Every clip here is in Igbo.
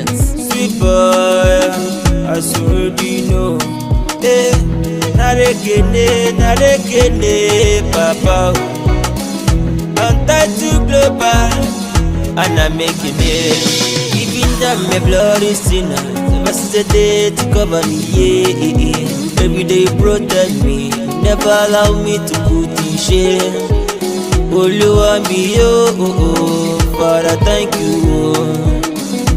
Productions. Sweet boy, as you already know. Eh, narekene, narekene, papa. Untitled Global, and I'm making it. Even though I'm a bloody sinner, never since a day to cover me, yeah. Every day you protect me, never allow me to put in shame. Olúwa mi yo, oh, oh, Father, thank you. Oh.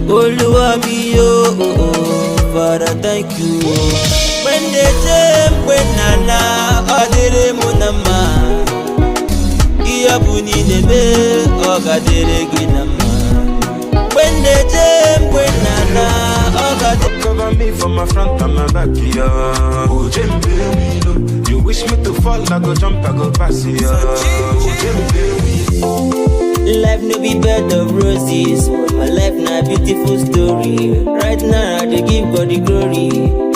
Olúwa mi yo, oh, oh, Father, thank you. Oh. Mgbe m na-eje mgbe m na-ala, ọ dịrị mụ na mma. Ihe ọ bụ niile mee, ọ ga-adịrị gị na mma. Mgbe m na-eje mgbe m na-ala, ọ ga-adị. Cover me from my front and my back, yeah. Ojembe wilo. You wish me to fall, I go jump, I go pass, yeah. Ojembe wilo. Life no be bed of roses, but my life na beautiful story. Right now, I dey give God the glory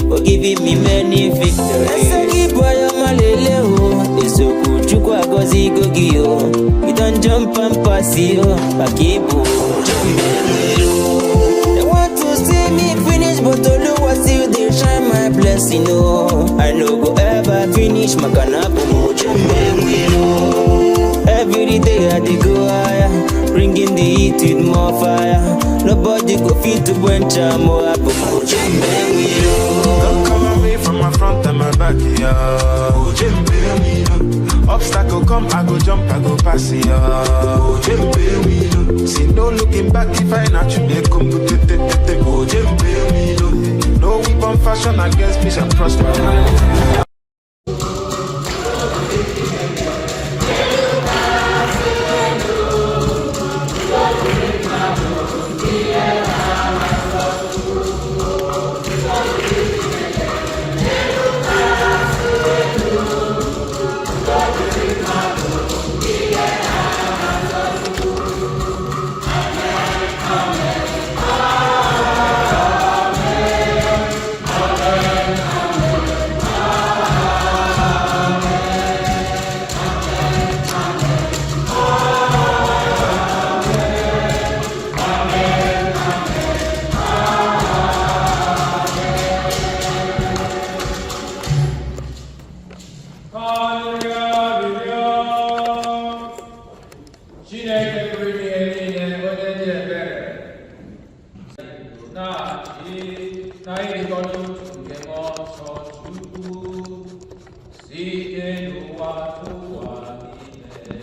for giving me many victories. Ese gị bụ ọma lele o, eziokwu Chukwu agọzigo gị o. You don jump and pass yo, maka ịbụ They want to see me finish, but Oluwa still dey shine my blessing o. I no go ever finish, maka na abụ m Ojembe. Every day I dey go higher, bringing the heat with more fire. Nobody go fit to quench am o, abụ m Ojembe. Don't cover me from my front and my back, yeah. Ojembe wilo. Obstacle come, I go jump, I go pass, yeah. Ojembe wilo. See no looking back if I not you, they come to te te te te. Ojembe wilo. No weapon fashion against me shall prosper. Ka anyị rịọ arịrịọ. Chineke pụrụ ime ihe niile, onye dị ebere na na ịdịkọ n'otu nke Mmụọ Nsọ Chukwu site n'ụwa n'ụwa niile.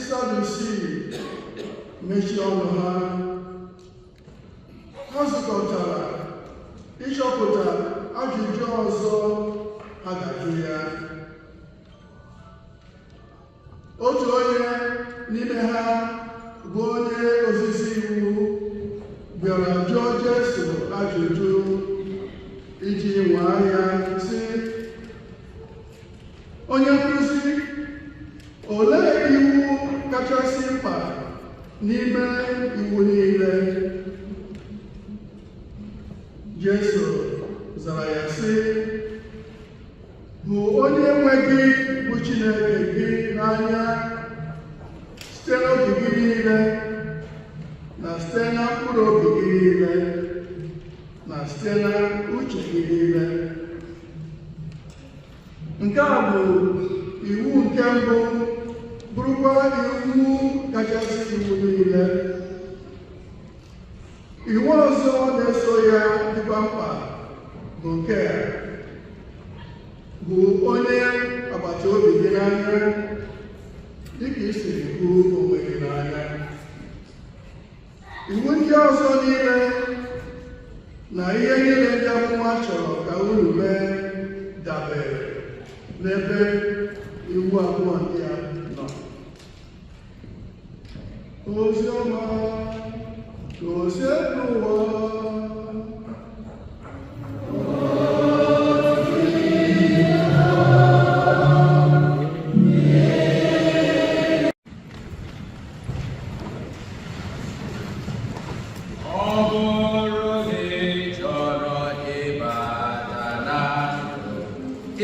Sadusii mechie ọnụ ha. Ha zukọtara ịchọpụta ajụjụ ọzọ ha ga-ajụ ya. Otu onye n'ime ha bụ onye ozizi iwu bịara jụọ Jesu ajụjụ iji nwaa ya, sị: "Onye nkụzi, olee iwu kachasị mkpa n'ime iwu niile?" Jesu zara ya sị: "Hụ onye nwe gị bụ Chineke gị n'anya site n'obi gị niile na site na mkpụrụ obi gị niile na site na uche gị niile. Nke a bụ iwu nke mbụ, bụrụkwa iwu kachasị iwu niile. Iwu ọzọ na-eso ya dịkwa mkpa bụ nke a: hụ onye agbata obi gị n'anya dịka i siri hụ onwe gị n'anya. Iwu ndị ọzọ niile na ihe niile ndị amụma chọrọ ka unu mee dabere n'ebe iwu abụọ ndị a nọ." Ozi ọma ka Osebụrụwa. Ọ bụrụ na ị chọrọ ịbata na ndụ,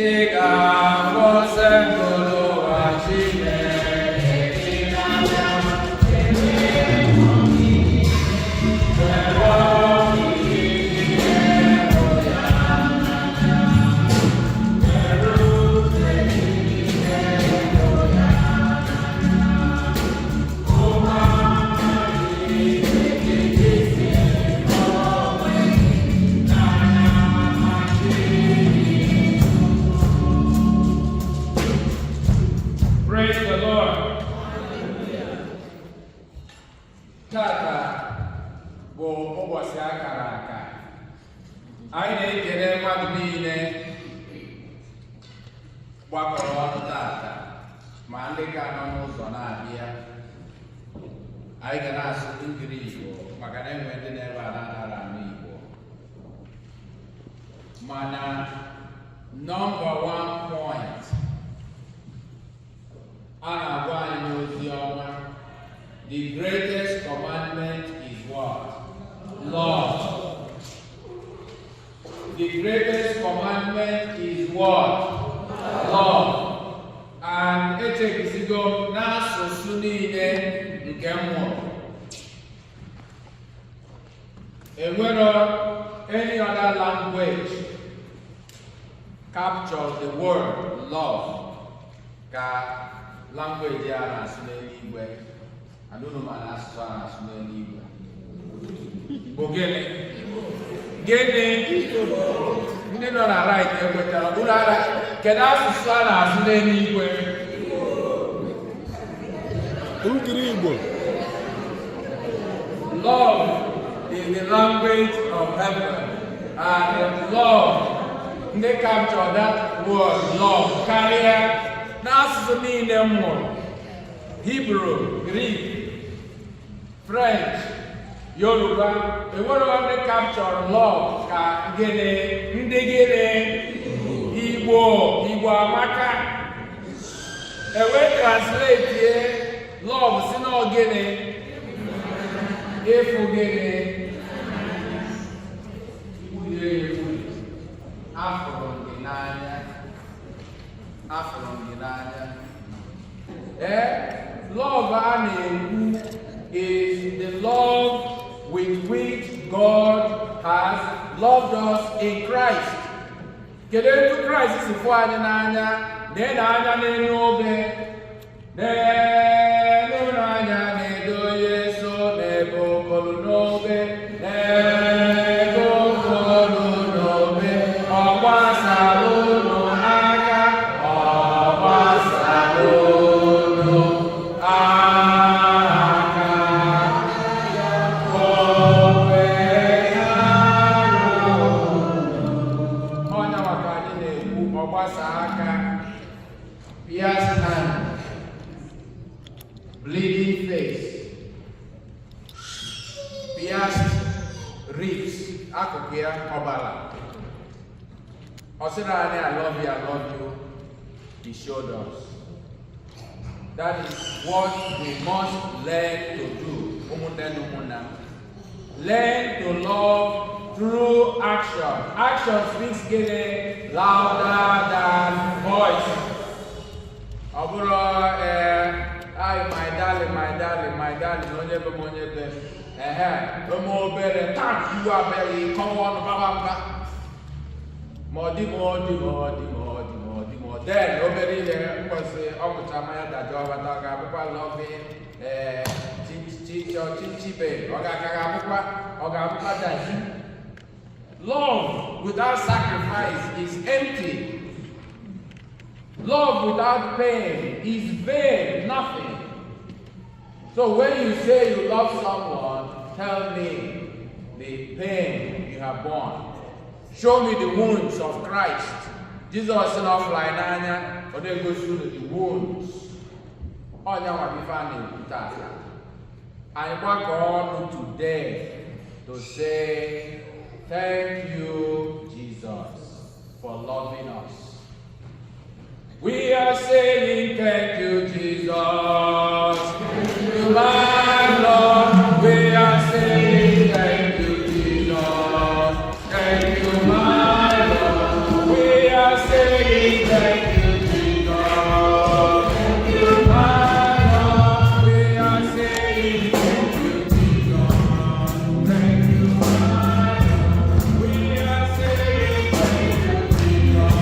ị ga-ahụ Osebụrụwa Chineke gị n'anya. Were obi gị niile hụ ya n'anya. Were uche gị niile hụ ya n'anya. Ụma gị isi onwe gị n'anya ma jiri. Praise the Lord. Tata bụ ụbọchị akara aka. Anyị na-ekele mmadụ niile gbakọrọ ọnụ tata, ma ndị ka nọ n'ụzọ na-abịa. Anyị ga na-asụ ngiri Igbo maka na enwe ndị na-ebe a na-anara anụ Igbo. Mana number one point a na-agwa anyị n'ozi ọma, the greatest commandment is what? Love. The greatest commandment is what? Love. And echekisigo m n'asụsụ niile nke m mụrụ, enwero any other language capture the word love ka language a na-asụ n'eluigwe. And unu ma na asụsụ a na-asụ n'eluigwe bụ gịnị? Gịnị? Ndị nọ na right ekwetara unu ara. Kedu asụsụ a na-asụ n'eluigwe? Nkiri Igbo. Love is the language of heaven, and love, ndị capture that word love karịa n'asụsụ niile m mụrụ, Hebrew, Greek, French, Yoruba, enwere ndị capture love ka gịnị? Ndị gịnị? Igbo. Igbo amaka. Ewe translate ye love si na gịnị? Ịfụ gịnị? Ikwulie ya ekwuli. Afụrụ m gị n'anya. Afụrụ m gị n'anya. Ee, love a na-ekwu is the love with which God has loved us in Christ. Kedu etu Kraịst si fụ anyị n'anya? Lee anya n'elu obe. N'elu n'anya na-edo Yesu n'ebe okolu n'obe. N'ebe okolu n'obe. Ọ gbasara unu aka. Ọ gbasara unu aka. Ribs, akụkụ ya, ọbara. Ọ sịrị anyị, "I love you, I love you." He showed us. That is what we must learn to do. Ụmụnne na ụmụnna m, learn to love through action. Action speaks gịnị? Louder than voice. Ọ bụrụ ee, "Ai, my darling, my darling, my darling," onye be m, onye be m, ehe, ome obere taa, iwe abịaghị, kọwa ọnụ, baba mba, ma ọ dị m, ọ dị m, ọ dị m, ọ dị m, ọ dị m. Then obere ihe mgbọsị ọ mụcha mmanya dajụọ, bata, ọ ga-abụkwa loving ee chichichibe, ọ ga-aka ga-abụkwa, ọ ga-abụkwa daji. Love without sacrifice is empty. Love without pain is vain, nothing. So when you say you love someone, tell me the pain you have borne. Show me the wounds of Christ. Jesus sị na ọ fụrụ anyị n'anya, ọ na-egosi unu the wounds. Ọnya nwa bụ ife a na-ekwu tata. Anyị gbakọ ọnụ today to say thank you, Jesus, for loving us. We are saying thank you, Jesus. Thank you, my Lord. We are saying thank you, Jesus. Thank you, my Lord. We are saying thank you, Jesus. Thank you, my Lord. We are saying thank you, Jesus. Thank you, my Lord. We are saying thank you, Jesus.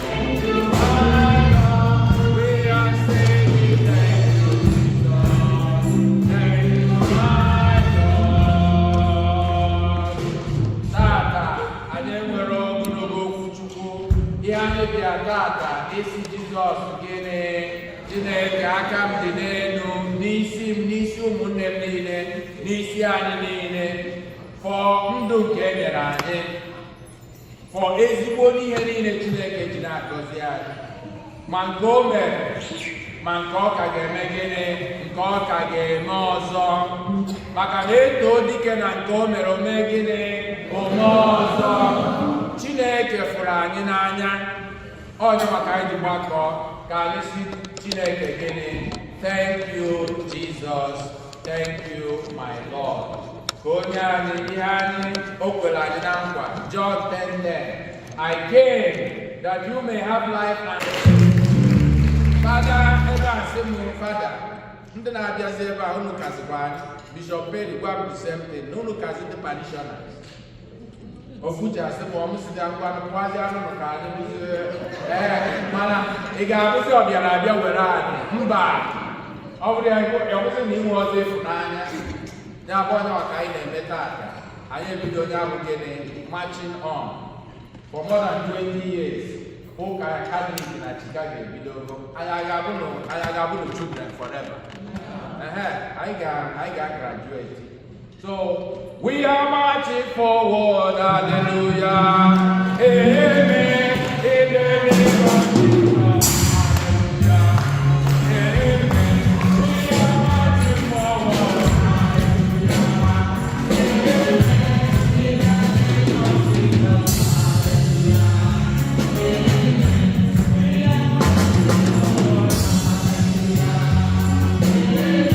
Thank you, my Lord. We are saying thank you, Jesus. Thank you, my Lord. Tata, anyị enwere ogologo okwu Chukwu. Ihe anyị bịa tata isi Jizọs gịnị? Chineke, aka m dị n'elu n'isi m, n'isi ụmụnne m niile, n'isi anyị niile, for ndụ nke e nyere anyị, for ezigbo n'ihe niile Chineke ji na-agọzi anyị, ma nke o mere, ma nke ọ ka ga-eme gịnị, nke ọ ka ga-eme ọzọ, maka na eto dike na nke o mere, ome gịnị, ome ọzọ. Chineke fụrụ anyị n'anya. Onye maka anyị ji gbakọ ka anyị si Chineke gịnị? Thank you, Jesus. Thank you, my Lord. Ka onye anyị ihe anyị o kwere anyị na nkwa, John 10:10, "I came that you may have life and." Fada ebe a sị m, Fada, ndị na-abịazi ebe a, unu kazikwa anyị. Bishop Perry gwa m the same thing, na unu kazi ndị parishioners. Ofuji asị m ọmụ si dị ngwa ngwazi anụ ka anyị bụzie ee, mana ị ga-abụzi ọbịara abịa were anyị mba. Ọ bụrụ ya, ọ bụzi na inwe ọzọ ịfụnanya ya bụ onye ọka anyị na-eme tata. Anyị ebido onye abụ gịnị, marching on for more than 20 years. Ụka Katọlik na Chicago ebidogo. Anyị aga-abụ na children forever. Ehe, anyị ga graduate. So we are marching forward, hallelujah, amen, in the name of Jesus, hallelujah, amen. We are marching forward, hallelujah, amen, in the name of Jesus, hallelujah, amen. We are marching forward, hallelujah, amen,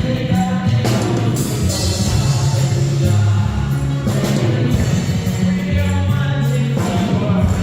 in the name of Jesus, hallelujah, amen. We are marching forward.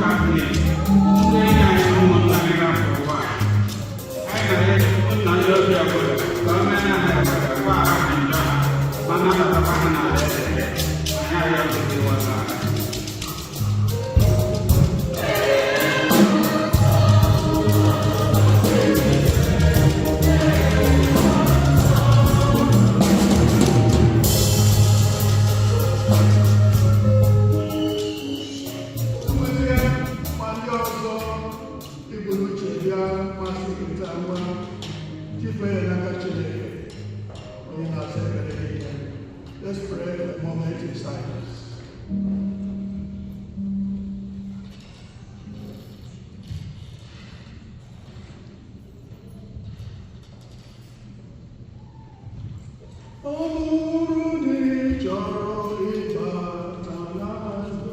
Katọlik, ndị enyi anyị na ụmụnna anyị rapụrụ ụwa. Anyị na-arịọ nna ya obi ebere ka o mere ha ebere, gbaghara ha njọ ha, ma nabatakwa ha n'alaeze ya. Anyị arịọ gị ịghọta anyị. Enweghị ma ndị ọzọ ibu n'uche bịa masị nketa nwa tifee ya n'aka Chineke onye na-asa ekpere niile. Let's pray a moment in silence. Ọ bụrụ na ị chọrọ ịbata na ndụ,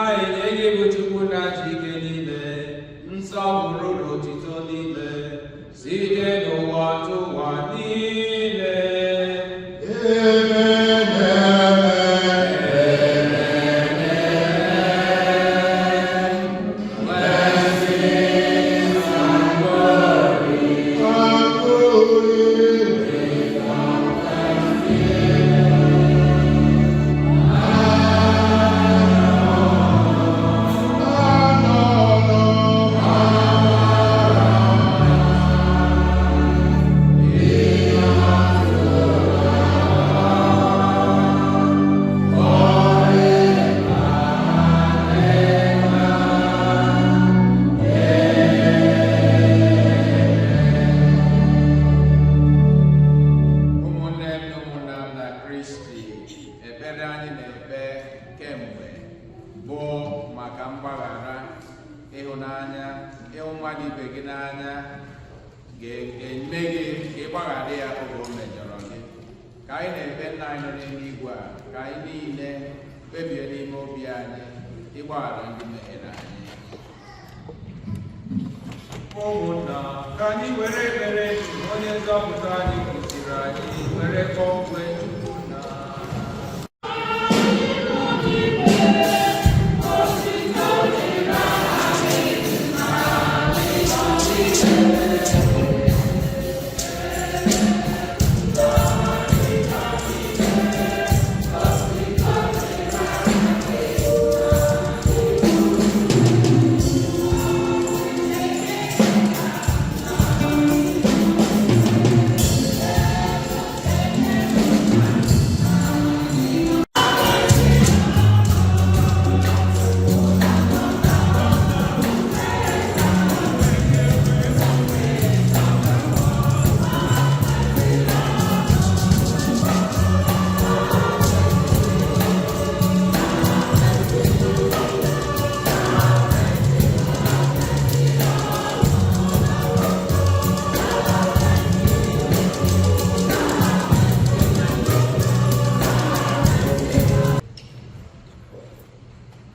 Anyị nye gị bụ Chukwu na-achị ike niile, nsọpụrụ na otito niile, site n'ụwa tụwa niile. Amen, amen. Glory. Ụmụnne m na ụmụnna m na Kristi, ekpere anyị na-ekpe kemgbe bụ maka mgbaghara, ịhụnanya. Ịhụ mmadụ ibe gị n'anya ga-eme gị ka ị gbaghara ya oge o mejọrọ gị. Ka anyị na-ekpe Nna anyị nọ n'eluigwe a, ka anyị niile kpebie n'ime obi anyị ịgbaghara ndị mehiere anyị. Ụmụnna, ka anyị were ekpere onye nzọpụta anyị kụziri anyị were kpọkue Chukwu na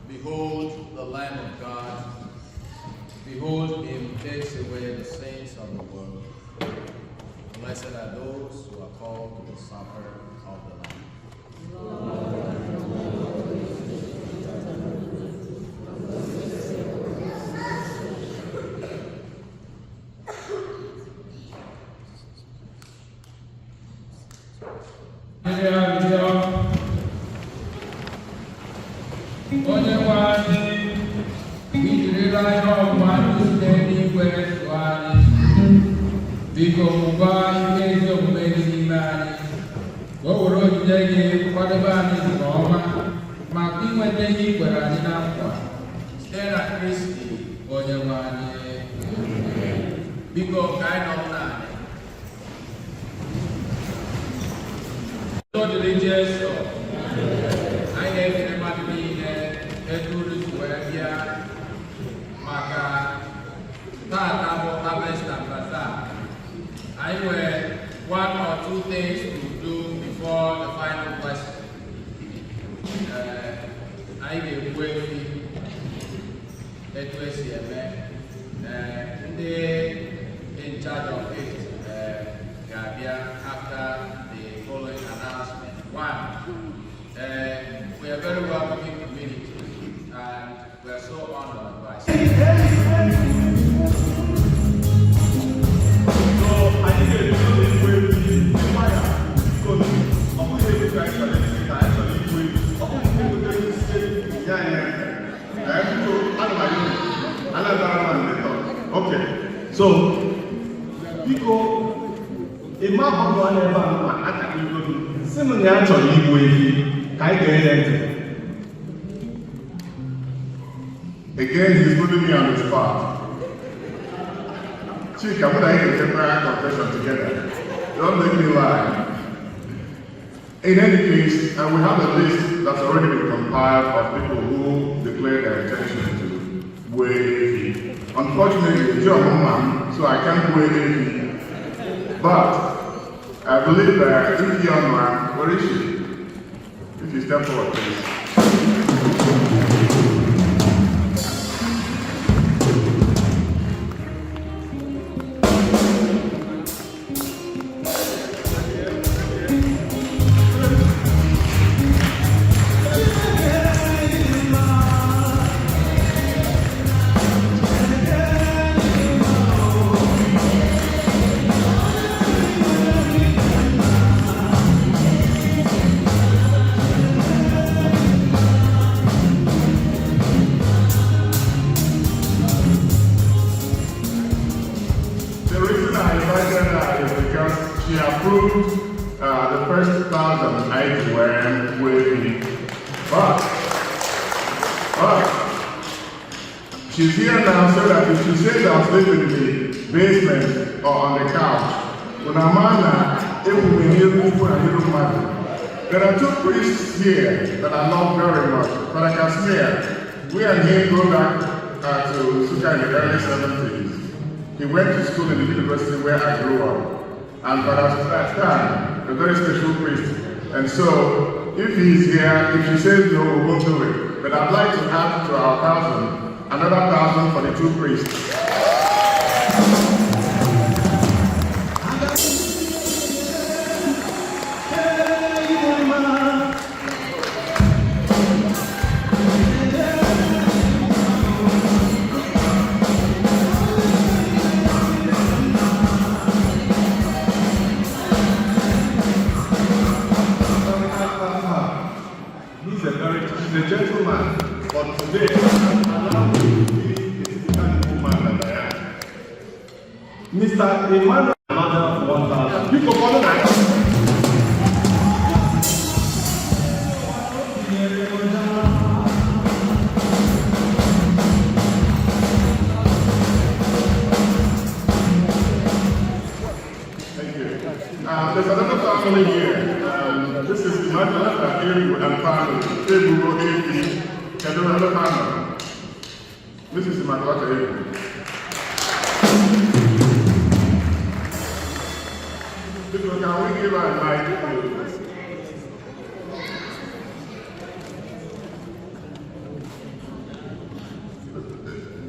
Behold the Lamb of God. Behold him takes away the sins of the world. Blessed are those who are called to the supper of the Lamb. Arịrịọ. Onye nwe anyị, ijirila ihe ọgbụgba ndụ site n'igwe zụọ anyị. Biko mụbaa ihe ezi omume gị n'ime anyị, ka o were onyinye gị kwadebe anyị nke ọma maka inweta ihe i kwere anyị na nkwa, site na Kristi onye nwe anyị. Biko, ka anyị nọ n'ala. Udo dịrị Jesu. Anyị na-ekele mmadụ niile etu unu si wee bịa maka tata bụ Harvest and Bazaar. Anyị nwere one or two things to do before the final question. Anyị ga-egbu efi etu esi eme. Ndị in charge of it ga-abịa after the following announcement. One, we are very welcoming community and we are so honored by So anyị ga-ebido n'igbu efi nwaya. Biko, ọ bụghị ego ka anyị chọrọ isi, ka anyị chọrọ igbu efi. Ọ bụghị ndị gotere isi nye anyị aka. Ee, biko, ana m arịọ unu. Anatara m ndetọ. Okay. So, biko, ịma ọgụ anya ebe a ma aka igodo si m na ya chọrọ igbu efi, ka anyị ga-enye ya ntị. Again, he's putting me on the spot. Chika, what I can temporary confession together. Don't make me lie. In any case, we have a list that's already been compiled of people who declared their intention to weigh efi. Unfortunately, John man, so I can't weigh efi. But I believe that if young man, where is she? If you step forward, please. approved the first thousand anyị ji wee gbuo efi. But she's here now so that if she says I'll sleep in the basement or on the couch, unu ama na emume n'iru Chukwu na n'iru mmadụ. There are two priests here that I love very much. Father Casimir, we and him go back to Nsukka in the early 70s. He went to school in the university where I grew up. And Father Stan, a very special priest. And so, if he's here, if she says no, we won't do it. But I'd like to add to our thousand, another thousand for the two priests. He's a gentleman, but today, allow me to be the typical woman that I am. Mr. Emmanuel, another 1,000. Biko, follow na. Thank you. There's another family here. This is Immaculata Erigu and family. Ebubo AP. Kedu another family? This is Immaculata Erigu. Biko, can we give her a mic, please?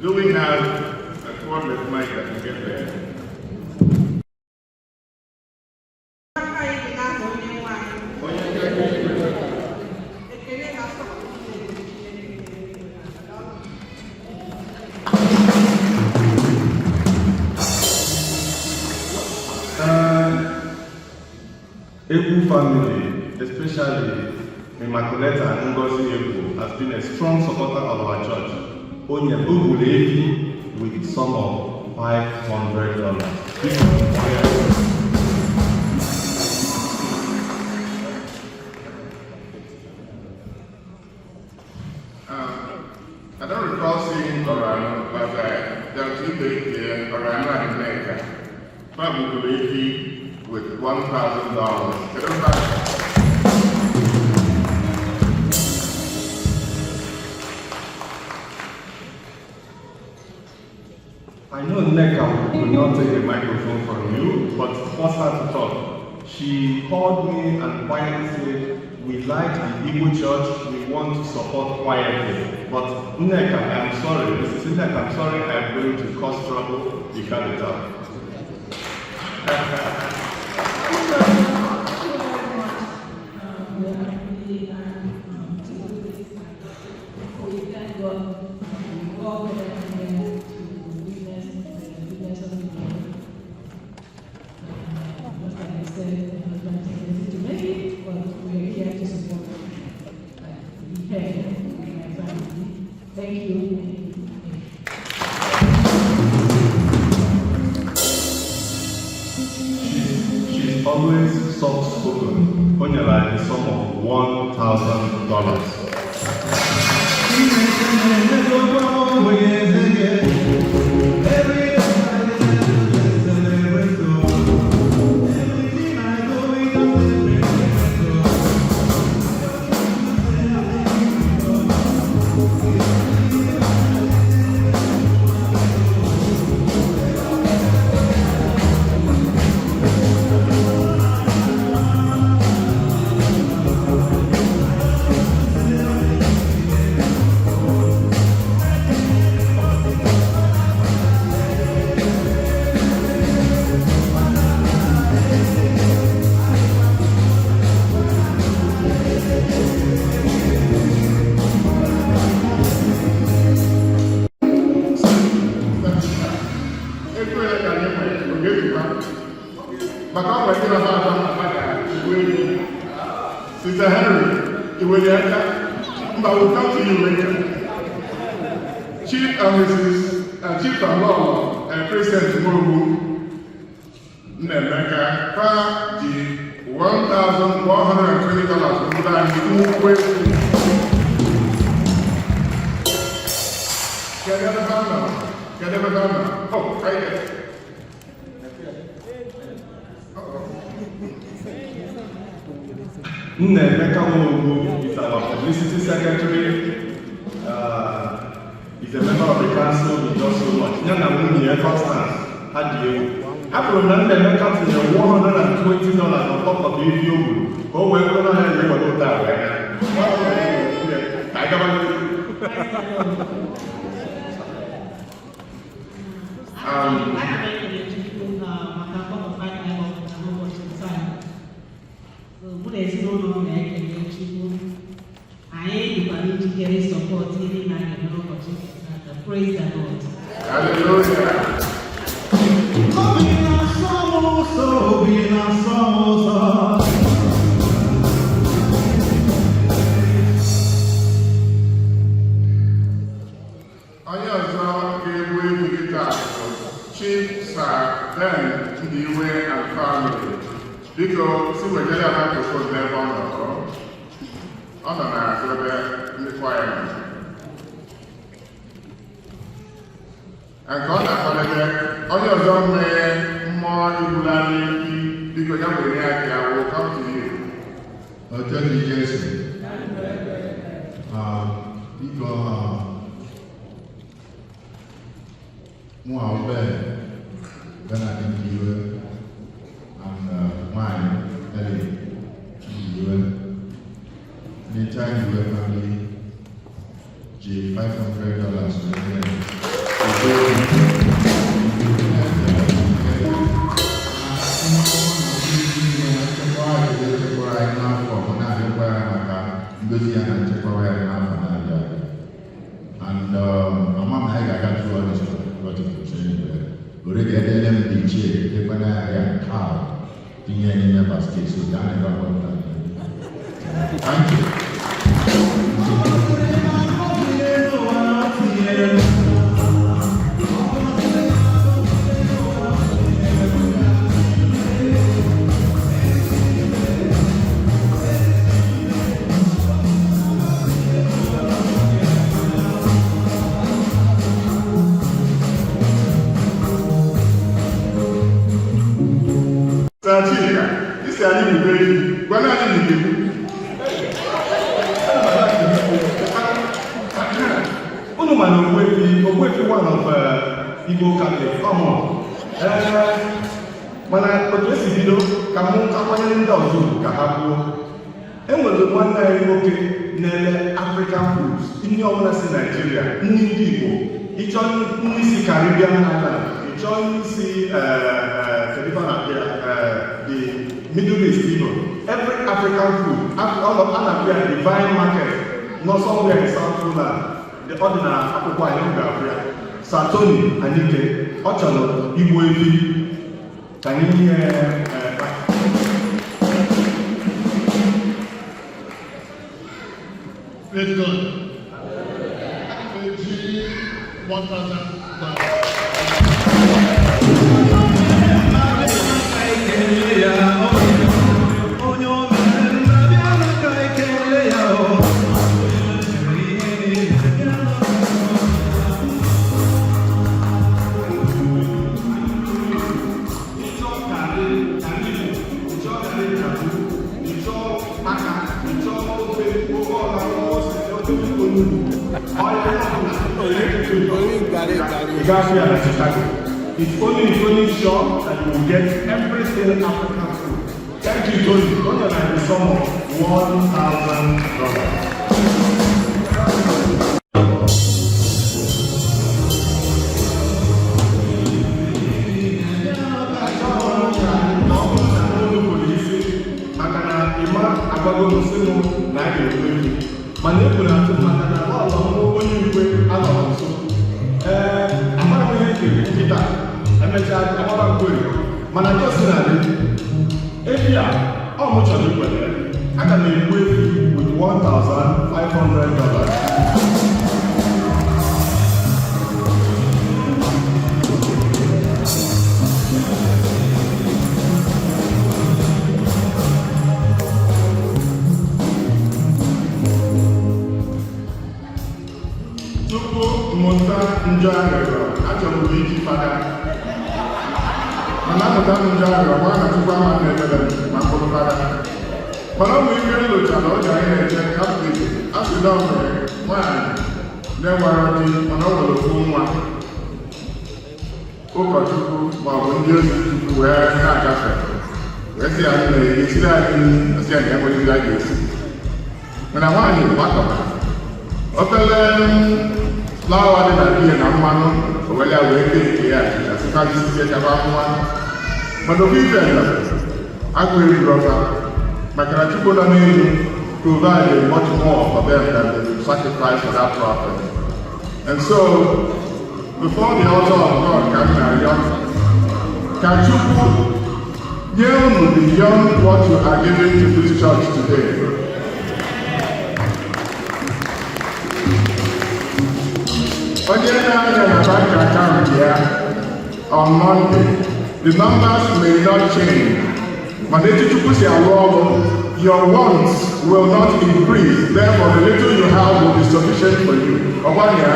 Do we have a cordless mic that can get there? Aka anyị dị n'aha onye nwe anyị. Ekele na nsọpụrụ Chineke Chineke. Daalụ. Egwu family, especially Immaculata Ngozi Egwu, has been a strong supporter of our church. Onye Ogbulu Efi with sum of $500. I don't recall seeing Orano, but there are two things here, Orano and Nneka. Probably with $1,000. Everybody. I know Nneka will not take the microphone from you, but force her to talk. She called me and quietly said, "We like the Igbo church, we want to support quietly." But Nneka, I'm sorry, Mrs. Nneka, I'm sorry, I'm going to cause trouble. You can't talk. Thank you very much. We are really to do this. We thank God. We all gathered here to witness the goodness of the Lord. Just like I said, my husband is ready to make it, but we are here to support the head of my family. Thank you. Thank you. She's always soft spoken. O nyere anyị sum of $1,000. Ekwela ka anyị nwere oge ezukwa maka ọ nwere ndị na-agba agba ga-egbu ego. Sister Henry, iwere aka mba, will come to you later. Chief and Mrs. Chief and Lolo President Nwogbu. Nnaemeka fa ji $1,120 obodo anyị nnukwu egwu. Kedu ebe ha nọ? Kedu ebe ha nọ? Oh, right there. Uh-oh. Nnaemeka Nwogwu is our publicity secretary. He's a member of the council. He does so much. Ya na nwunye ya Constance, ha dị egwu. Afụrụ m na Nnaemeka tinyere $120 on top of efi o gburu ka o wee bụrụ na ya ga-ewere ụta a wee gaa. Ka anyị gaba n'ihu. Ana m ekele Chukwu maka mgbakọta anyị na-agbakọta n'ụbọchị taa. So, mụ na ezinụlọ m na-ekele Chukwu. Anyị dịkwara njikere support ihe niile a ga-eme n'ụbọchị nke taata. Praise the Lord. Hallelujah. Obi na-asọ m ụsọ, obi na-asọ m ụsọ. Onye ọzọ ga-egbu egwu kịta bụ Chief Sir Ben Ndiwe and family. Biko, si wetara ya microphone n'ebe ọ nọ. Ọ nọ n'azụ ebe ndị kwaya nọ. Nke ọ na-akwadebe, onye ọzọ nwee mmụọ igburu anyị efi, biko ya were ya ka ya will come to you. Ọjọ́ ní Jésù. Ah, biko, ah, mụ ahụ Ben, Bernard Ndiwe, and nwanyị Ellie Ndiwe, the entire Ndiwe family ji $500 wee nye m. Nchekwa echekwara anyị n'afọ ma na-arịọkwa ya maka ndozi ya na nchekwaba ya n'afọ na-abịa abịa. And ama m na anyị ga-aga through all these protocols anyway. Already edele m dị ichie dekwana ya cow tinye ya n'ime basket, so that never worked out. Thank you. Sir Chika, isi anyị gbube efi, gwana anyị na ị ga-egbu. Unu ma na Ogbuefi, Ogbuefi one of Igbo Catholic, come on. Ee, mana otu esi bido ka mụ akwanyere ndị ọzọ ugwu ka ha kwuo. E nwere nwanne anyị nwoke na-ele African foods, nri ọbụla si Nigeria, nri ndị Igbo, ịchọ nri si Caribbean Island, ịchọ nri si kedu ife a na-akpọ ya, the Middle East even, every African food, all of a na-akpọ ya Divine Market, nọ somewhere in South Fulham. Ọ dị na akwụkwọ anyị m ga-afụ ya. Sir Tony Anike, ọ chọrọ igbu efi ka anyị nye ya. Praise God. Aga m eji $1,000. Onye o mere mma bịa ka ekele ya o. Ihe niile bịa. Ịchọ garị garị, ịchọ garị jabu, ịchọ aka, ịchọ ofe ofe ọha, ose, ofe onugbu, ọya. Ị ga-afụ ya na Chicago. It's only in Tony's shop that you will get everything African food. Thank you, Tony. Onye na the sum of $1,000. Na ọ bụrụ na olu pụrụ isi maka na ịma agwago m sị m na a ga-ekwu efu, mana e kwuru atụ maka na ọlọ m onye igwe anọrọ nso. Ee, amara m ihe ekere nkịta emechaa agbara nkweri, mana gosi na dị efi a ọ mụ chọrọ ikwere, aga m egbu efi with $1,500. Tupu mmụta njọ arịrịọ, achọrọ m iji fada. Mana amụta m njọ arịrịọ, gwa na Chukwu ama na-emere m ma mkpụrụ fada. Mana ọ bụ ihe m lụchara oge anyị na-eje Katọlik, a sị na ọ nwere nwaanyị na-enwere di, mana ọ nwere ofu nwa. Ụkọchukwu maọbụ ndị ozi Chukwu wee na-agafe, wee sị ya, nne, esiri anyị nri? Asị ya na ya nwere nri a ga-esi. Mana nwaanyị gbakọtara obele flour dị na biya na mmanụ, o were ya wee kee nke ya achịcha, sịkwa jisizie chaba nwa. Mana ofu ife nọ agụ eriri ọfa, maka na Chukwu nọ n'elu provided much more for them than the sacrifice for that prophet. And so before the altar of God, ka m na-arịọ ka Chukwu nye unu beyond what you are giving to this church today. Onye na-anya na bank account ya on Monday, the numbers may not change, mana etu Chukwu si alụ ọrụ, your wants will not increase. Therefore, the little you have will be sufficient for you. Ọgwanye ya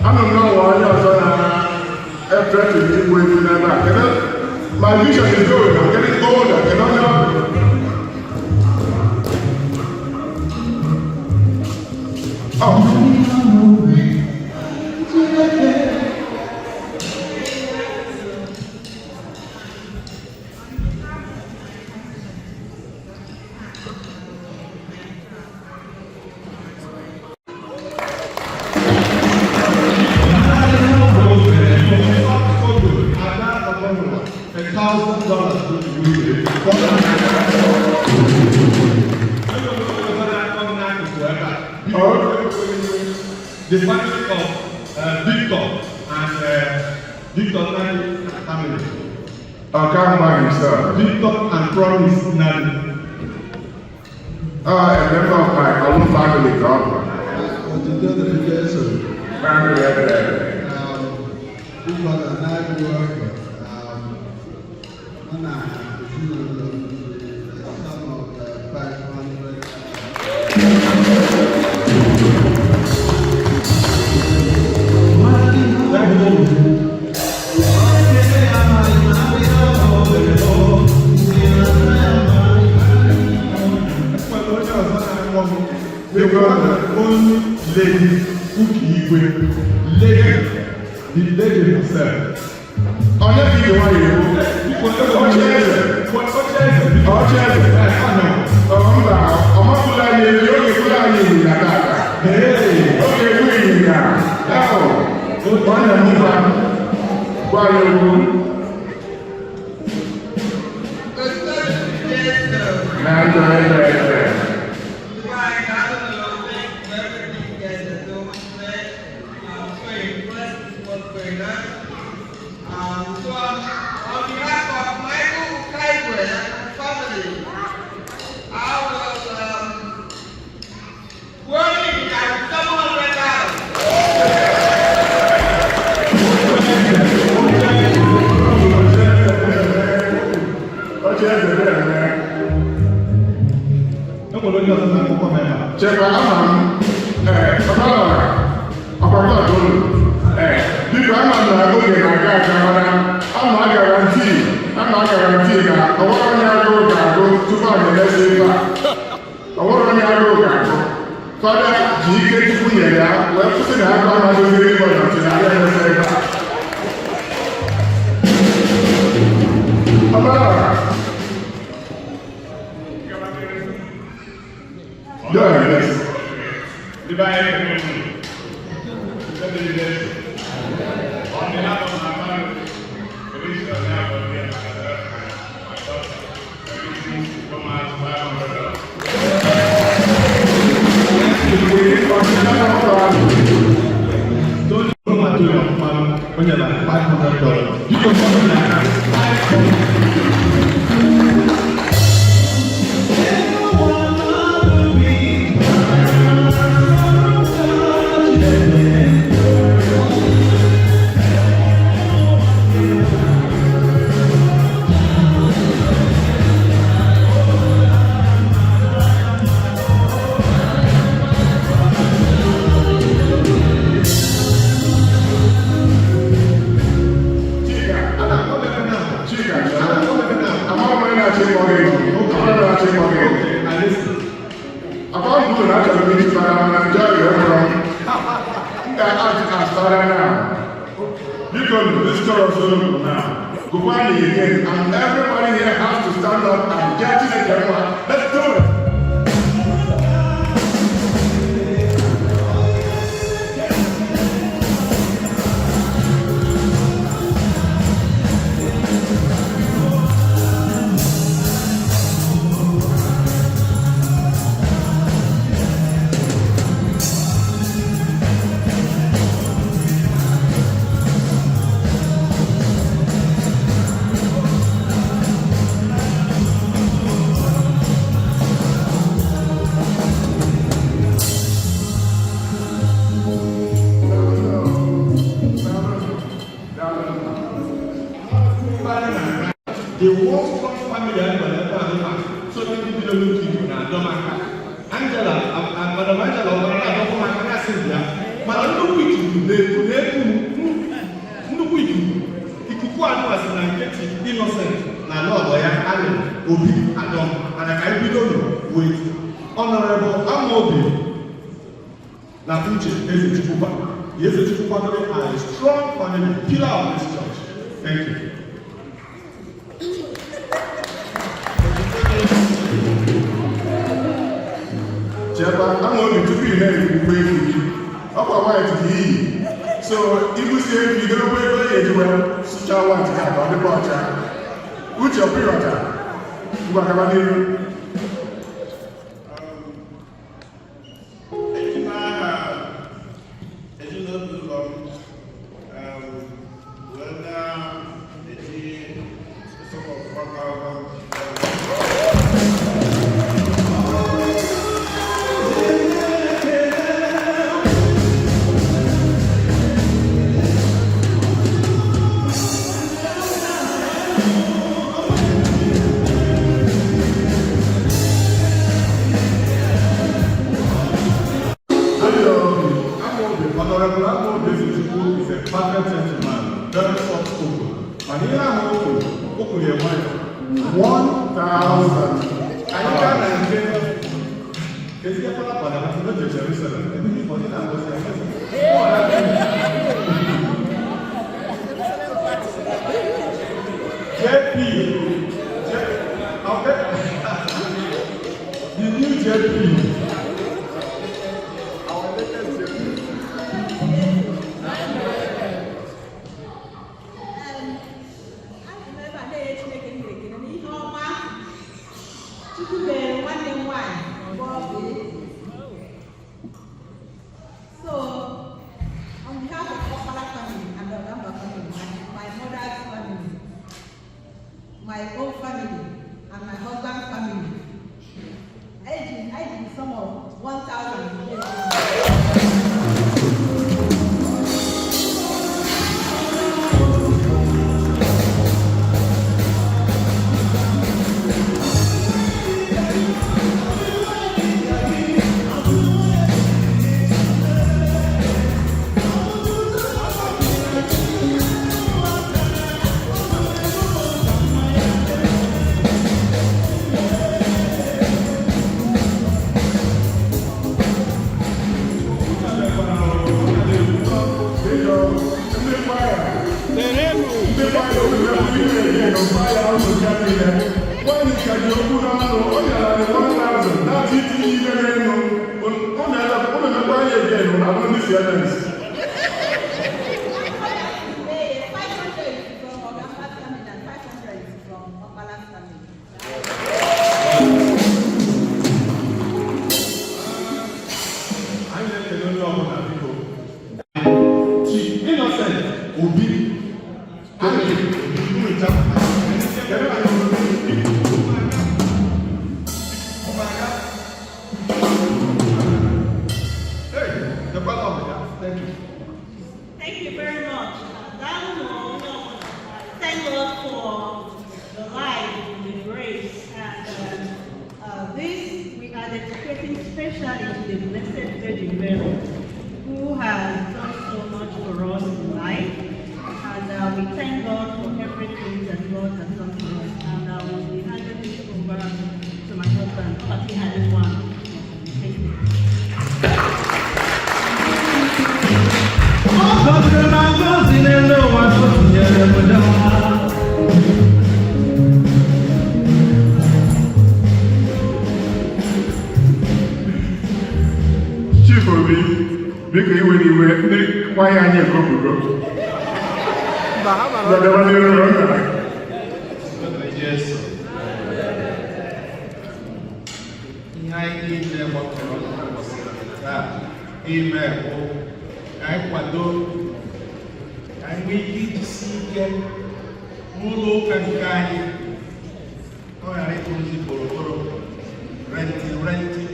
anụ m n'ọnwa onye ọzọ na-e-threaten igbu egbu n'ebe a. Kedu? My vision is going. I'm getting older. Kedu onye ọ bụ? Oh. $1,000. The family of Victor and Victor Nadi family. Ọkamgba himself. Victor and Promise Nadi. A member of my own family ka ọ bụ. Otito dịrị Jesu. Family ebere. Ụfọdụ na-agụ ọgụ mụ na ezinụlọ m the sum of 500. Enwere onye ọzọ na-akpọ m, the one and only Lady Uki Igwe, Lady, the lady herself. Onye ka iji nwayọ ekwu? Oche eze. Oche eze. Ọ mba, ọ mapụla anyị elu, oge kwụla anyị ịnyịnya tata. Oge ekwu ịnyịnya. Ahụ, nwanne m, gwa gwa ya okwu. Na ndụ ebe ebe. I don't know, thank you for everything you guys are doing today. I'm so impressed with what's going on. So on behalf of Michael Kaigwe and my family, I will working at $700. Oche eze na-eme. Enwere onye ọzọ na-akpọkọ m ebe a. Chekwa, ama m ee ọbara ọgbakọ unu ee biko, ama m na oge na-aga aga, mana ama guarantee na ọwara onye agụụ ga-agụ tupu anyị emezi ebe a. Ọwara onye agụụ ga-agụ. Fada ji ike Chukwu nyere ya wee kwụsị na agụ amadoziri ịbọ na ntị na abịa emezi ebe a. Ọbara. Go ahead, yes. Ndị be anyị, ekele unu. Ndị dị Jesu. On behalf of my family, Felicia Onyabodi and my daughter, everything come out $500. Tony Tomato Mmanụ, o nyere $500. Biko, mmadụ na-aka. Ga-act as father now. Biko, this chorus unu now. Gụkwa na again, and everybody here has to stand up and get Chineke mma. Let's do it. The one strong family anyị nwere ebe a nwa so ndị bidoro nke Igbo na-adọ m aka. Angela and Madam Angela ọbara na-adọkwa m aka na-asị bịa, mana nnukwu ikuku na-eku na-eku nnukwu ikuku ikuku anụwa si na nkịtị Innocent na lọlọ ya alị Obi adọm. Mana ka anyị bido nụ with Honorable Amobi na Uche Ezechukwu. The Ezechukwu family are a strong family, pillar of this church. Thank you. Chekwa Amaobi, tupu ị na-ekwukwa efu gị, ọkwa white ka iyi, so ibusie efi idorokwa ego ya eji wee sụchaa white ka ọ dịkwa ọcha. Uche ọpịghọta, ngwa, gaba n'iru. Eji m aha ezinụlọ m wee na-eji sum of 1,000. Amobi, Honorable Amobi Ezechukwu is a perfect gentleman, very soft spoken. Mana ihe ahụ o kwuru, o kwuru ya nwayọ. 1,000. Anyị gaa na nke ezi ekwela kwana ha sị n'oche Jerusalem, ebe ndị Igbo ndị na-agọzi agọzi. Ọ na- JP, J, okay. The new JP. Our latest JP. Ana m ebe a na-enye Chineke nna ekele n'ihe ọma Chukwu mere nwanne m nwaanyị bụ Obi. So, on behalf of Okpara family and Ogamba family, my mother's family, my own family, and my husband's family, I ji sum of 1,000. Biko, ndị kwaya, ndị kwaya omume ihe ege na kwaya ụzọ ya niile. Nwaanyị ka ji okwu n'ọnụ, o nyere anyị 1,000 na-achọ itinye ihe n'elu. Ọ na-emekwa anyị again na abụ ndị CMS. 500 is from Ogamba family and 500 is from Okpala family. Anyị na-ekele onye ọbụla, biko. Chief Innocent Obi. Anyị Obi. Kedu ka anyị Obi? Ụmụaka. Hey, the brother of the Thank you. Thank you very much. Daalụ onye ọbụla. Thank God for the life, the grace, and this we are dedicating specially to the Blessed Virgin Mary, who has done so much for us in life. And we thank God for everything that God has done for us. And I will be handing this over to my husband, Pati Haliwan. Thank you. Ọ gọziri m agọzi n'elu ụwa na o tinyere m ya. Chief Obi, biko iwe n'iwe, ndị kwaya anyị ekobugo. Gbadaba n'iru nna. Jesu. Ihe anyị niile gbakọrọ n'ụbọchị taa ime bụ ka anyị kwado ka anyị nwee ike ijisi ike n'ụlọ ụka nke anyị, ka ọ ghara ịbụrụzi boroboro, renting, renting.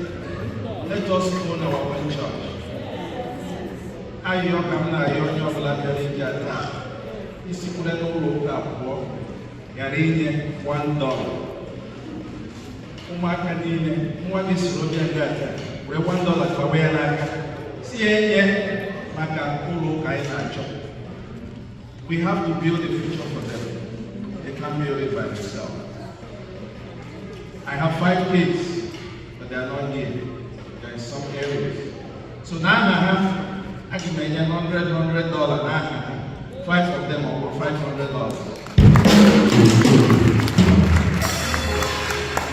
Let us own our own church. Ayọ ka m na-ayọ onye ọbụla bịara ije taa, isikwure n'ụlọ ụka pụọ ghara inye $1. Ụmụaka niile, nwa gị soro bịa nga taa, were $1 gbawa ya n'aka, si ya enye maka ụlọ ụka anyị na-achọ. We have to build a future for them. They can't build it by themselves. I have five kids, but they are not here. They're in some areas. So n'aha ha, aga m enye $100 n'aha ha. Five of them are worth $500.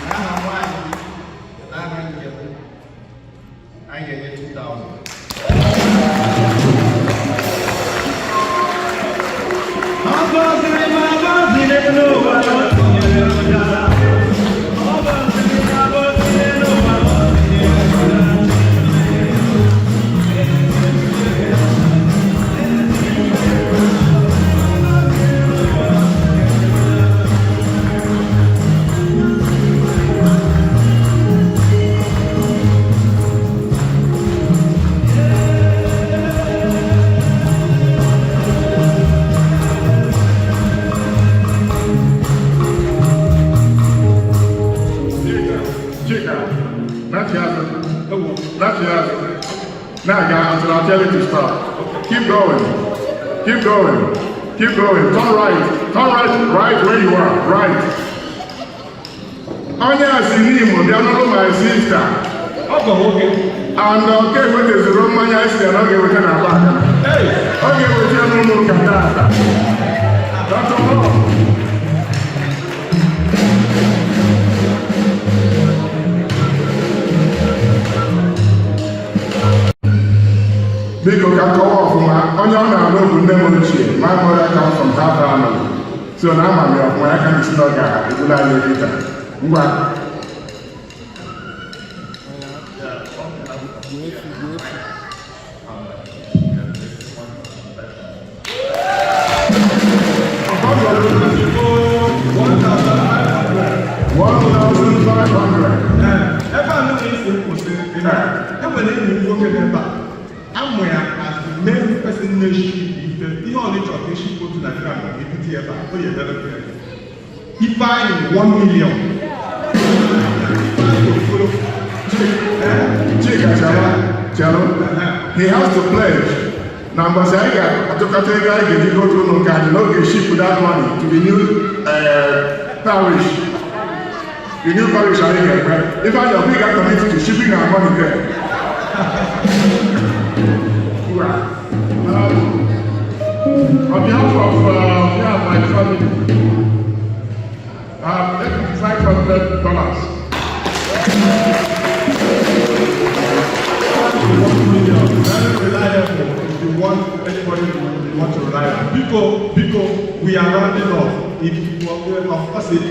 N'aha nwaanyị m, n'aha nke m, anyị ga-enye 2000. Ọ gọziri m agọzi n'elu ụwa na o tinyere m ya. Ọ gọziri m agọzi n'elu ụwa na o tinyere m ya. Chika, not yet. Not yet. Now, guys, until I tell you to stop. Keep going. Keep going. Keep going. Turn right. Turn right, right where you are. Right. Onye a si n'Imo bịa n'ụlọ my sister. Ọgọ nwoke. And ọ ka ewetazuru mmanya esi na ọ ga-eweta na aba. Ọ ga-eweta ya n'ụlọ ụka taata. Dr. Paul. Biko, ka kọwa ọfụma, onye ọ na-alụ bụ nne m ochie. My mother comes from that family, so na ama m ya ọfụma, ya ka m si na ọ ga-ebula anyị kịta. Ngwa. Gbuo efi, gbuo efi. 1,500. Ebe a nụrụ isi nkwụsị, enwere enyi m nwoke n'ebe a amụ ya as the main person na-eshi ife ihe ọ na-echọ ka eshi otu na gram ebute ebe a, o ya emere ya. Ifeanyị, 1 million. Ifeanyị Okoro. Chika, chere, chere. He has to pledge na mbọsị anyị ga-atụkọta ego anyị ga-eji go to ụlọ ụka anyị na oge ship that money to the new parish, the new parish anyị ga-eme. Ifeanyị, ọbụ ị ga-commit to shipping our money there. Ngwa. On behalf of me and my family, I'm taking $500. 1 million, very reliable. If you want anybody you want to rely on. Biko, biko, we are rounding off. If you are, of course, if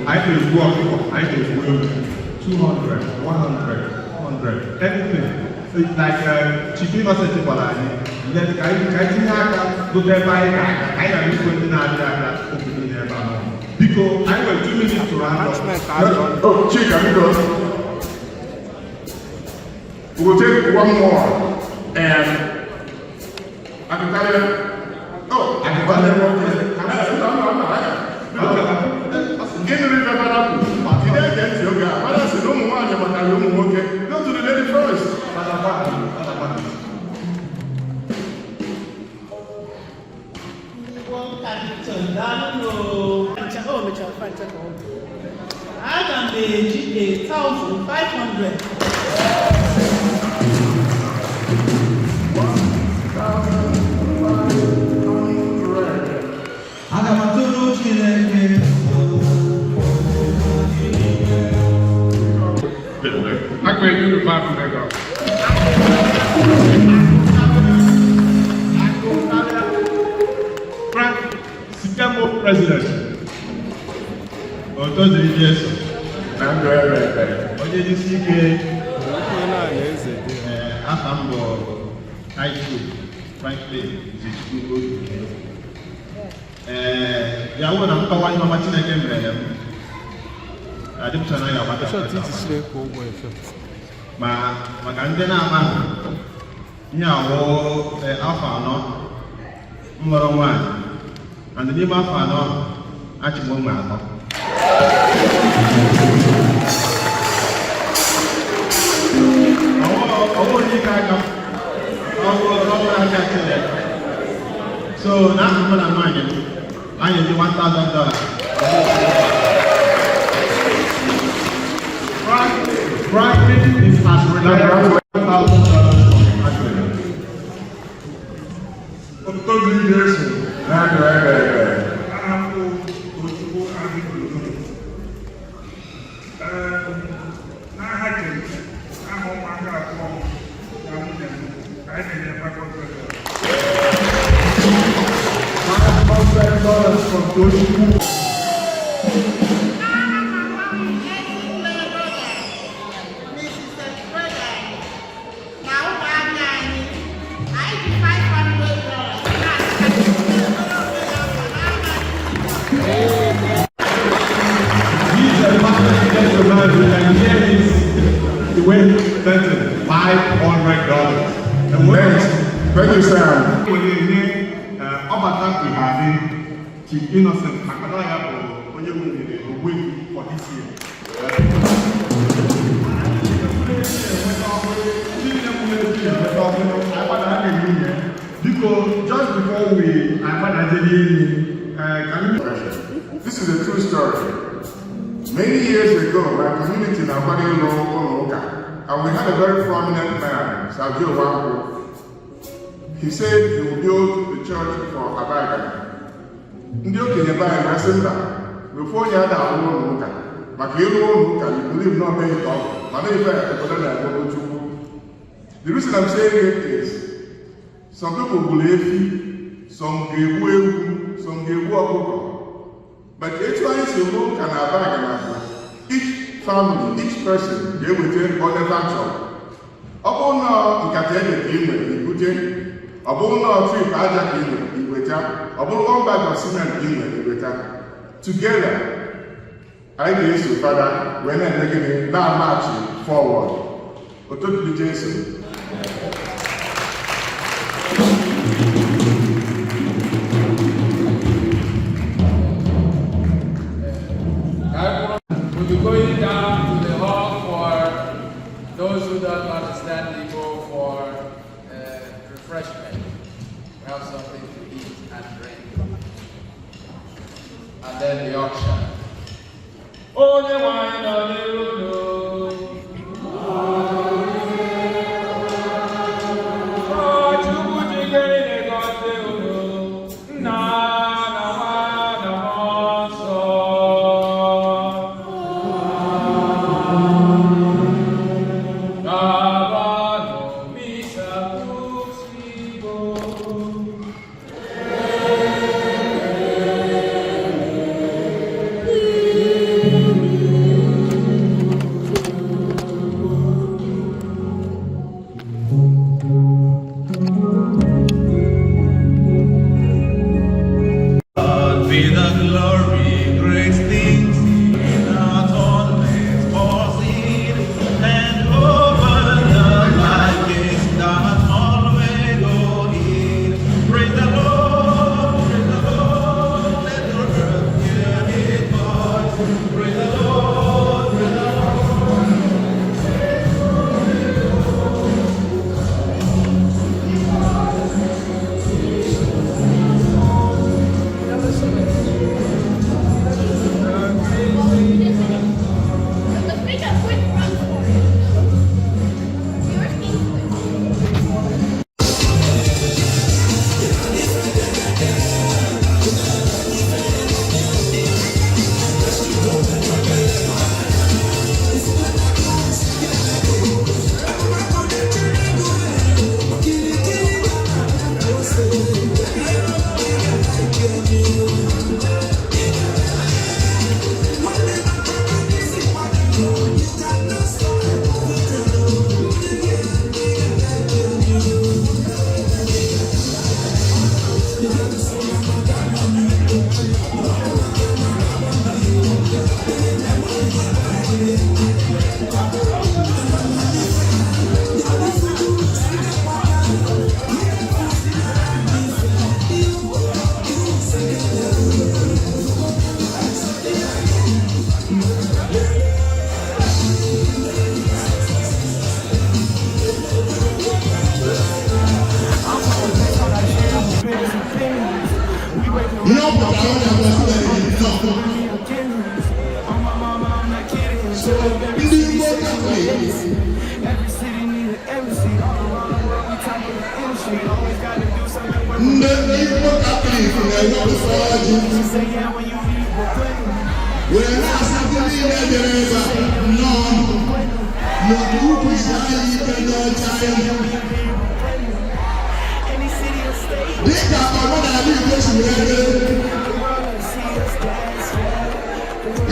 I can go I can go 200, 100, 100, anything. It's like Chief Innocent gwara anyị, let ka anyị tinye aka dote ebe anyị ga-aga, ka anyị ghara ikwe ndị na-abịa abịa okwu niile ebe ahụ. Biko, anyị nwere 2 minutes to round up. Oh, Chika, biko. We will take one more. And I can tell you. Oh, I can tell you. No, no, no. Gịnị bụ ife fada kwuru? Ị na-ege ntị oge a, fada sị na ụmụ nwaanyị matara ụmụ nwoke. Go to the lady first. Fada gbaghara, fada gbaghara. Igbo Capital, daalụ. O mechara fancha ka ọ bụ. Aga m eji 8,500. Co-president. Otuto dịrị Jesu. Na ndụ ebe ebe. Onye jisi ike. Ee, afa m bụ High Chief Franklin Izuchukwu Okike. Ee, ya wụ na nkọwa ihe ọma Chineke mere m. Adịpụta na ya agbata. Ma maka ndị na-amaghị, ihe awụ afọ 4 m lụrụ nwaanyị, and n'ime afọ 4 achịgbo ụmụ 3. Ọwụ onye ike aka m, ọ bụrụ aka Chineke. So na aha mụ na nwaanyị m, anyị ji $1,000. Franklin is as reliable as $1,000 from Franklin. Otuto dịrị Jesu. Na ndụ ebe ebe. Aha m bụ Tochukwu Abigolo. N'aha nke m, aha ụmụaka abụọ m na nwunye m, anyị na-enye $500. $500 from Tochukwu. Mrs. Freda na ụmụaka anyị, anyị ji $500 He's a perfect gentleman who can hear this the way he presented $500. And when Thanks. Thank you, Sam. Onye nye ọbata Ihadị, Chief Innocent, maka na ya bụ onye nwere Ogbuefi for this year. Biko, just before we agbadajeli enyi, ka m This is a true story. Many years ago, my community in Akwadi ụlọ ụka, and we had a very prominent man, Sir Joe Wanko. He said he will build the church for Abagana. Ndị okenye be anyị masị mba, n'ofu onye a na-alụ ụlọ ụka, maka ịlụ ụlọ ụka, you believe na ọbụghị ka ọ bụ, mana ife obodo na-enwe Chukwu. The reason I'm saying it is, some people gburu efi, some ga-egbu ewu, some ga-egbu ọkụkọ. But etu anyị si lụ ụka na Abagana bụ each family, each person ga-eweta whatever chọrọ. Ọ bụrụ na nkata ede ka ị nwere, ibute. Ọ bụrụ na trip aja ka ị nwere, iweta. Ọ bụrụ one bag of cement ka ị nwere, iweta. Together, anyị ga-eso fada wee na-eme gịnị, na-amarch forward. Otuto dịrị Jesu. We'll be going down to the hall for those who don't understand Igbo for refreshment. We have something to eat and drink. And then the auction. Onye nwe anyị nọnyere unu. Ọ Chukwu jikere na-egọzi unu, Nna na Nwa na Mmụọ Nsọ. Gabanụ, misa kwụsịgo. God be the glory, great things He hath done foreseen, and open the life gates that all may go in. Praise the Lord, praise the Lord, let the earth hear His voice. Praise the Lord, praise the Lord. Let's make a quick run for it. Yours came quick. Ndị Igbo Katọlik na-ewepụta ọjị wee na-asị ndị niile bịara ebe a nnọọ n'otu ukwu si anyị ike n'ọcha anyị dịka omenala Igbo si wee dịrị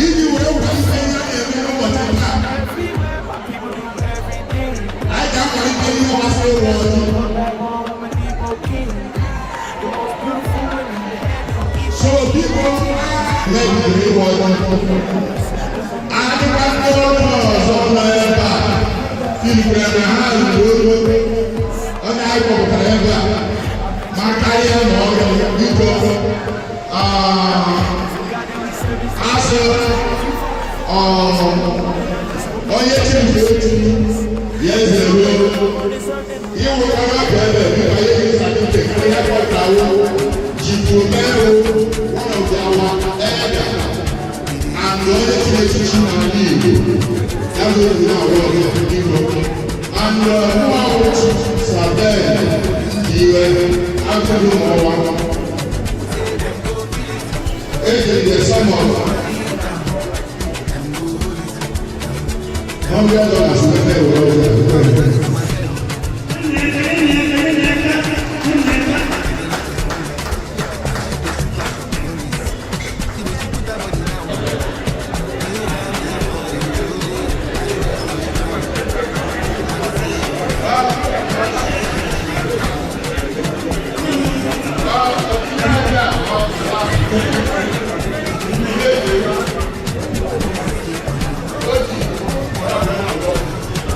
iji wee kwalite ihe a na-eme n'ụbọchị taa. Anyị ga-akwalite ihe gbasara ịwa ọjị. So biko, na-ejiri ịwa ọjị adịkwa. Ndị ọrụ ọzọ nọ ebe a filikwere na ha ruru ogo onye anyị kpọpụtara ebe a ma karịa na ọrụ, biko, asị onye chiri otu ya eze ruo iwụkwara afọ ebe, biko, anyị eji certificate ihe kpọtawo jikwuru merụ one of our elder and onye chiri echichi n'ala Igbo ya bụ otu na-arụ ọrụ, biko. And nwa Saben iwe agụrụ n'ọnwa eji the sum of $100 wee na-ewere ọjị.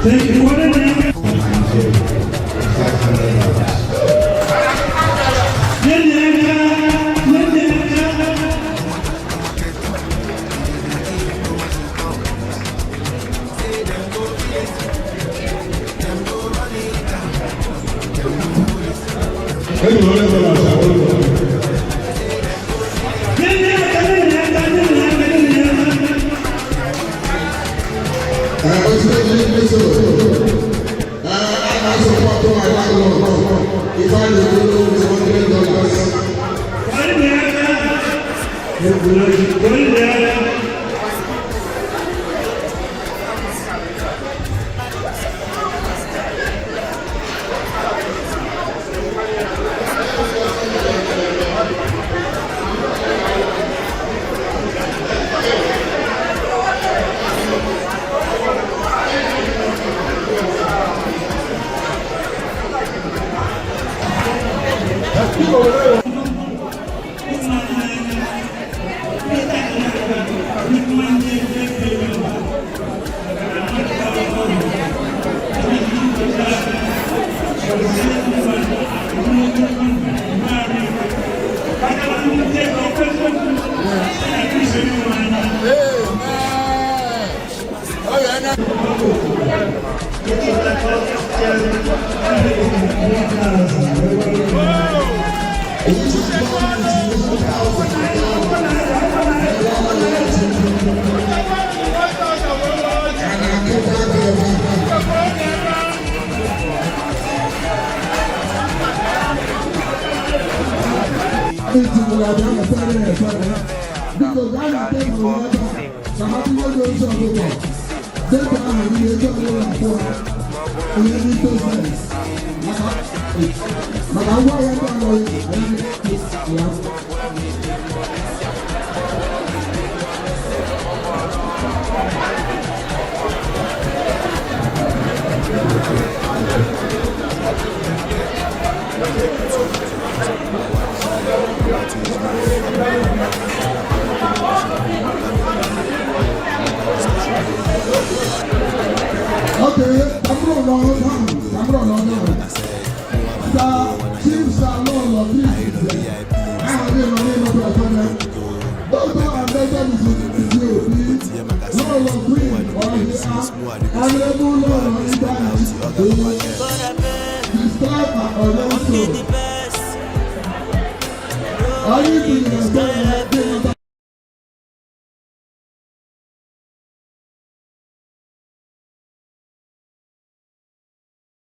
Thank you. $500. Enyi onye nọ na ụlọ. President Jesu, I support my landlord. If I do with $100. Biko, gaa na tebụl ebe a ka ha tinye gị oche ọkụkọ deta aha gị na ego ole na-akwụ ha ihe n'ite maka ngwa ahịa ndị anọghị anyị ya. Okay, I'm going down. I'm going down. Sir, Chief Salon of this. Doctor and Doctor Mrs. Obi, Lord of Queen, Ọ̀hìá, Honorable Lord Ibrahim, the staff at Orlando. Are you doing the